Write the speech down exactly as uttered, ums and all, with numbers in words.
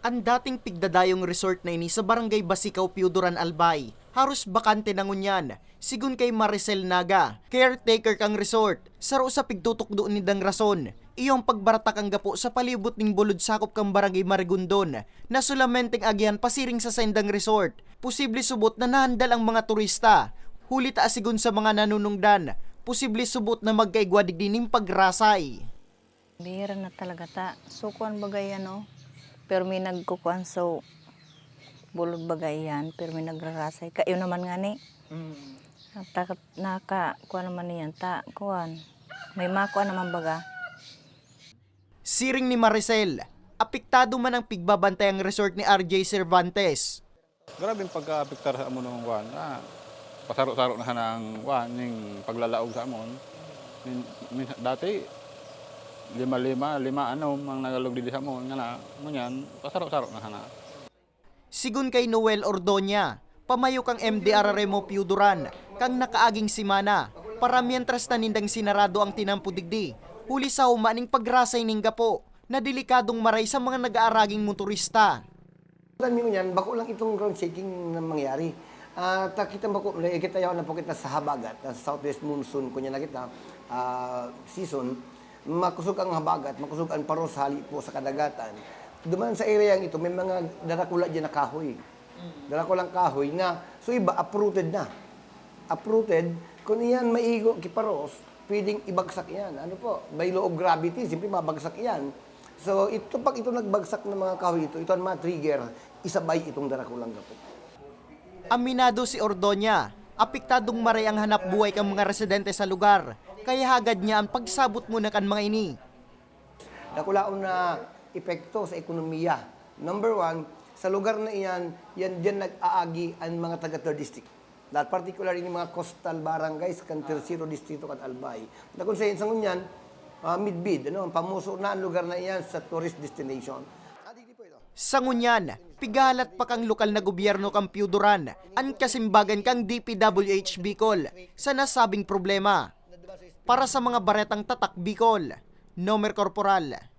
An dating pigdadayong resort na ini sa Barangay Basicaw, Piyuduran, Albay, haros bakante na ngunyan. Sigon kay Maricel Naga, caretaker kan resort, saro sa pigtutukdo nindang rason, iyo an pagbarata kan gapo sa palibot nin bulod sakop kan Barangay Marigondon, na solamenteng agihan pasiring sa saindang resort. Posible subot na nahandal ang mga turista, huli ta asigon sa mga nanunungdan, posible subot na magkaigwa digdi nin pagrasay. Bihira na talaga ta. So, kuwan baga yan, oh. Pero may nagkukuan, so, bulod baga yan. Pero may nagrarasay. Kayo naman nga ni. Mm. Naka, naka, kuwan naman niyan ta. Kuwan. May makuha naman baga. Siring ni Maricel, apektado man ang pigbabantay ang resort ni R J Cervantes. Grabe ang pagkaapektar sa amon ng kuwan. Ah, pasaro-saro na sana ang kuwan, yung paglalaog sa amon. Min, min, dati, lima-lima, lima ano, ang nagalog didi sa amon. Nga na, ngunyan, pasaro-saro na sana. Sigon kay Noel Ordoña, pamayo kang M D R R M O Piyuduran, kang nakaaging semana, para mientras na nindang sinarado ang tinampo digdi, huli sa huma ning pagrasay ning gapo, na delikadong maray sa mga nag-aaraging motorista. Kami ngunyan, bako lang itong ground shaking na mangyari. Ah, takita bako, kita yaw na po kita sa habagat, na southwest monsoon, kunya na kita, ah, season, makusog ang habagat, makusog ang paros hali po sa kadagatan. Duman sa area ito, may mga darakula dyan na kahoy. Darakulang kahoy na, so iba, uprooted na. Uprooted, kung iyan maigo, kiparos, pwedeng ibagsak yan. Ano po, by law of gravity, siyempre mabagsak yan. So, ito, pag ito nagbagsak ng mga kahoy ito, ito ang ma-trigger, isabay itong darakulang gapo. Aminado si Ordoña, apektadong maray ang hanap buhay kan mga residente sa lugar, kaya hagad niya an pagsabot muna kan mga ini. Dakulaon na epekto sa ekonomiya. Number one, sa lugar na iyan, yan, diyan nag-aagi ang mga taga Third District. That particular ini mga coastal barangays kan Tercero Distrito kan Albay. Na kung sa, sa ngunyan, ah, midbid, ano, pamuso na ang lugar na iyan sa tourist destination. At hindi po ito. Sa ngunyan, pighahalat pa kan lokal na gobyerno kan Piyuduran an kasimbagan kan D P W H Bicol sa nasabing problema. Para sa mga baretang Tatak Bicol, Nomer Corporal.